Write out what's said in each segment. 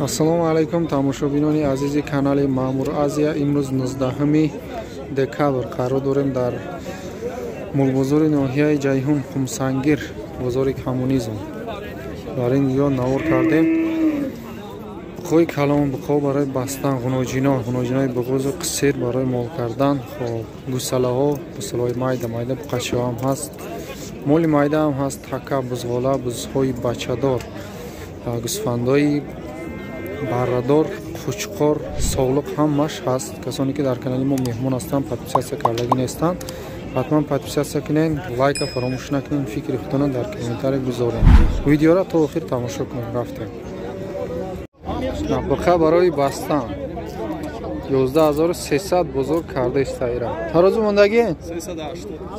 Ассалому алайкум тамошобинони азизи канали Маъмур Азия. Имрӯз 19 декабр қарор дорем дар мулбозори ноҳияи Ҷайҳун, Хумсангир, бозори коммунизм. Дар ин ҷо навор кардем буқои калон, буқо барои бастан, ғуноҷино, ғуноҷинои буғузу қисир барои мол кардан, хоб гусалаҳо, гусалаҳои майда майда, буқачиҳо ҳам ҳаст, моли майда ҳам ҳаст, така, бузғола, бузҳои бачадор, гӯсфандои баррадор, қучқор, совлуқ ҳамаш ҳаст. Касоне ки дар канали мо меҳмон ҳастанд, подписатсия кардагӣ нестанд, ҳатман подписатсия кунед, лайка фаромӯш накунед, фикри худтонро дар комментария гузоред. Видеоро то охир тамошо кунед. Рафтем. Буқа барои бастан 11300 бозор карда истаира. Тарозу мондагӣ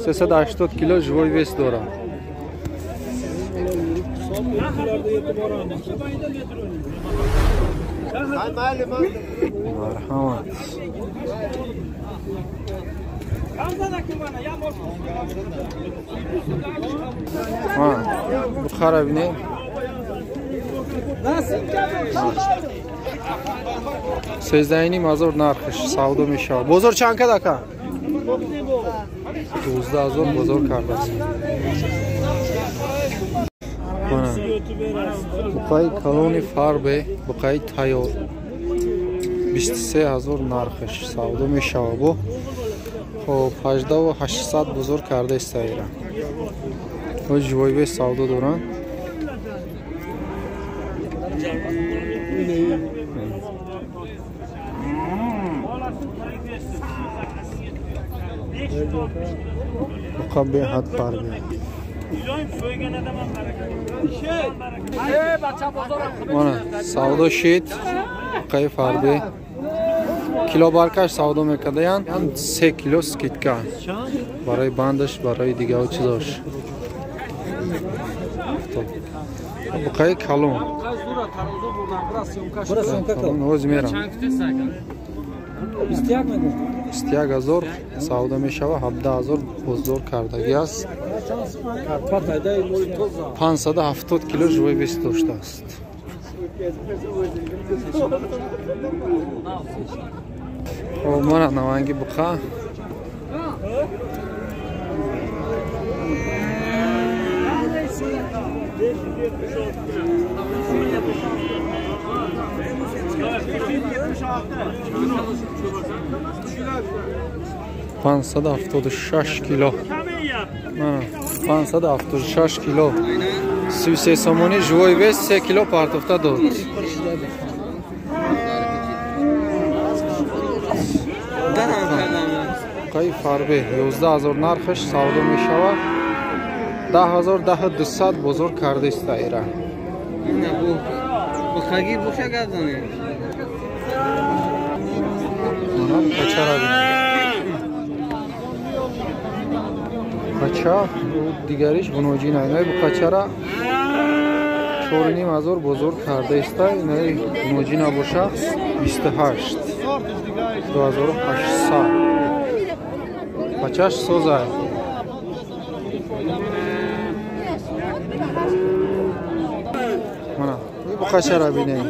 380 кило живой вес дорад. Марҳамат. Бухара бинем. 13,5 ҳазор нархш савдо мешавад. Бозор чанд кад ака? 12 000 бозор кардааст. Буқаи калони фарбе, буқаи тайёр 23 000 нархш савдо мешавад. Бо хоб 18 800 бозор карда истаира. Живой вес савдо доранд. Буқа беҳад фарбе. Мана савдо шид буқаи фарбе. Килобаркаш савдо мекардаянд, 3 кило скидка барои бандаш, барои дигао чизош. Буқаи калон ҳоз мерам 21 000 савдо мешава, 17 000 бозор кардагӣ аст. 570 кило живой вес доштааст. Мана наванги буқа 576 кило, 576 кило, 33 сомонӣ живой вес, 3 кило партофта дод. Буқаи фарбе 11 000 нархаш савдо мешавад, 10 000, 10 200 бозор карда истаира. Буқаги буша гардонӣ. Буқачара буқача, дигариш ғуноҷина. Инаи буқачара 4,5 ҳазор бозор карда иста, инаи ғуноҷина боша 28, 2800. Бачаш созай. Мана буқачара бинед,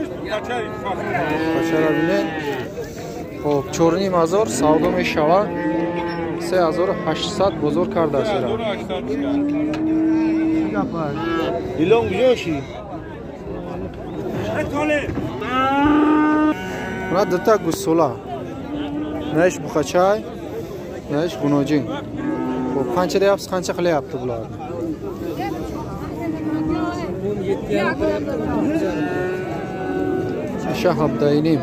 буқачара бинед. Хоб 4,5 ҳазор савдо мешавад, 3800 бозор кардааст ира. Илон куҷоши? Мана дута гусола, наиш буқачай, наиш ғуноҷин. Хоб қанча deyapsiz, qancha qilyapti bularni? Иша 17,5,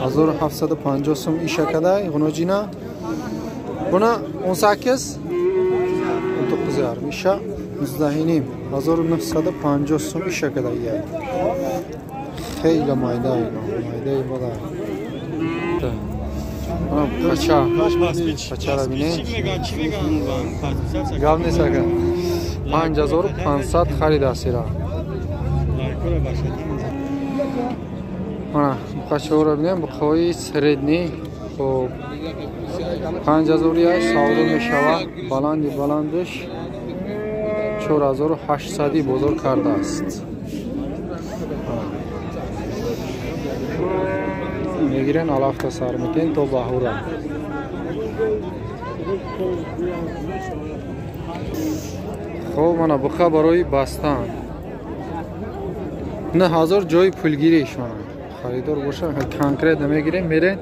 1750 сум ишакадай ғуноҷина. Буна 18, 19,5, иша 19,5, 1950 сум ишакадай. Хеле майда, ино майдаи бада. Буқача, буқачара бинед, гап нест ака. 5500 харидааст ира. Мана буқачаҳоро бинем, буқаҳои средний. Хоб 5000 савдо мешавад, баланди баландаш 4800 бозор кардааст. Мегирен алафта сар метен то баҳура. Хоб мана буқа барои бастан. 9000 ҷои пулгириш мана. Харидор боша конкрет намегирем, мерен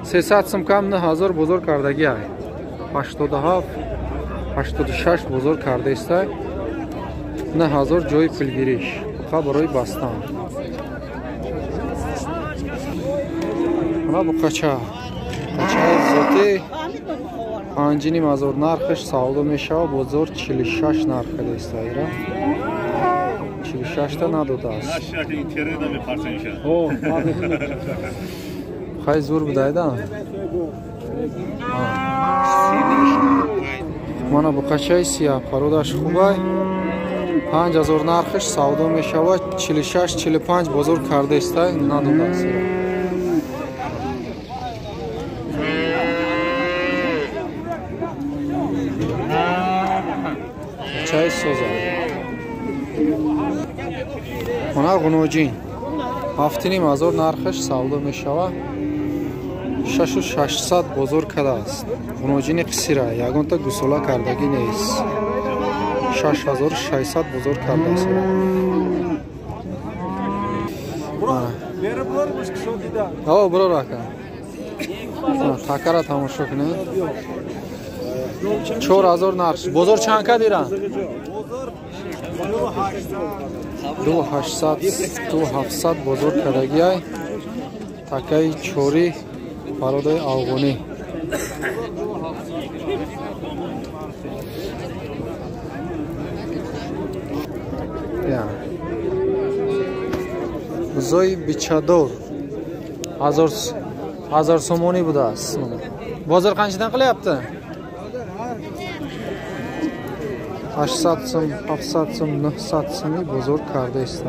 300 сум кам 9000 бозор кардагӣ ай. 87 86 бозор кардаистай. 9000 ҷои пулгириш. Буқа барои бастан. Мана буқача. Буқачаи зоти 5500 нархаш савдо мешава, бозор 46 нарх кардааст ира. 46 та надодааст. Хай зур будайда. Мана буқачаи сиёҳ пародаш хубай. 5000 нархаш савдо мешава, 46 45 бозор кардааст, надодааст ира. Чай соза. Мана ғуноҷин 7500 нархаш савдо мешава, 6600 бозор кардааст. Ғуноҷини қисира, ягонта гусола кардагӣ нест. 6600 бозор кардааст. О, бирор ака. Такара тамошо кунед. 4000 нарх. Бозор чанд кад ира? 2800 2700 бозор кардагӣ ай. Такаи чори пародаи афғонӣ. Бузои бичадор 1000 сомонӣ будааст. Бозор қанчадан qilyapti? 800 сум, 700 сум, 900 сумӣ бозор кардааст.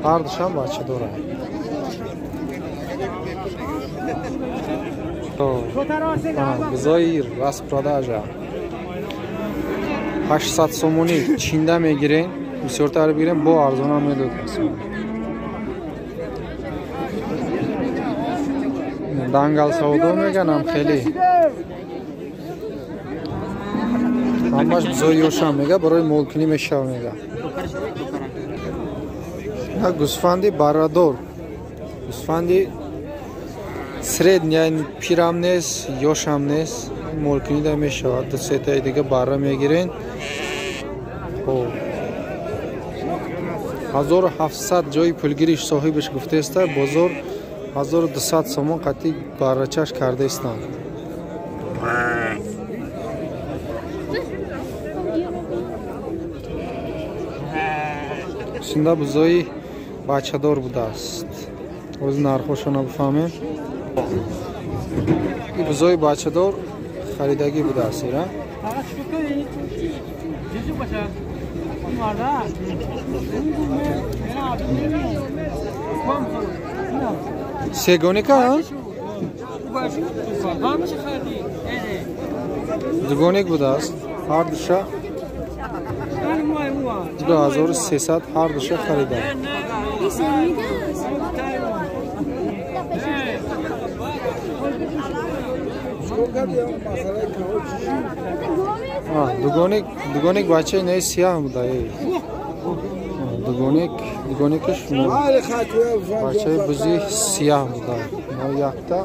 Ҳар душам бачадор. Бузои распродажа 800 сомонӣ чинда мегирен, бисёртар бигирен, бо арзона медод. Дангал савдо меганам хеле. Ҳамаш бузои ёшам мега, барои молкунӣ мешава мега. На гӯсфанди барадор. Гӯсфанди средний, пирам нест, ёшам нест, молкунӣ да мешавад. Ду сетаи дига бара мегирен. Хоб 1700 ҷои пулгириш соҳибаш гуфтааст, бозор 1200 сомон қатъи барачаш кардаистанд. Синда бузои бачадор будааст. Оз нархошона бифаҳмем. Ин бузои бачадор харидагӣ будааст ира. Сегоника, а? Дугоник будааст. Ҳар душа 2300 ҳар душа харида. Дугоник, дугоник бачаи не сиёҳ буда. Дугоник, дугоникаш бачаи бузи сиёҳ буда. Но якта.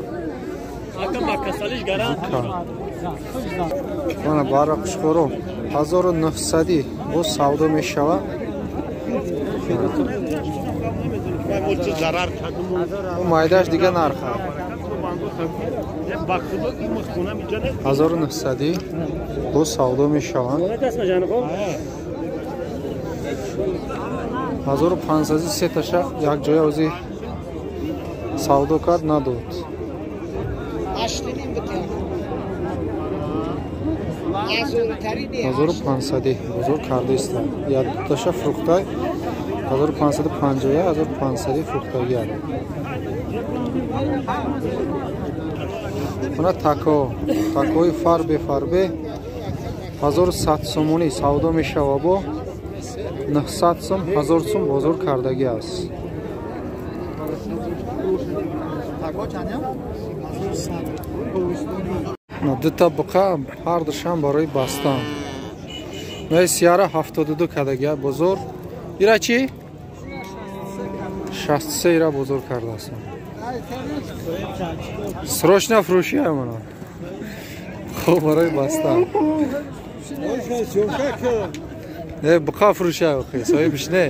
Мана бара қушқоро 1900 боз савдо мешава. Майдаш дига нарха. 1900 боз савдо мешаванд. 1500 сеташа якҷоя ози савдо кард надод. 1500 бозор кардааст. Як дуташа фурӯхтай 1550 1500 фурӯхтагӣ. Мана тако, такои фарбе фарбе 1100 сомонӣ савдо мешава бо. 900 сум, 1000 сум бозор кардагӣ аст. Дута буқа ҳардушам барои бастан. Наи сияра 72 кардагӣ бозор. Ира чӣ? 63 ира бозор кардаастам. Срочно фурӯшӣ аймона. Хоб барои бастан. Не, буқа фурӯшӣ охи, соҳибиш не.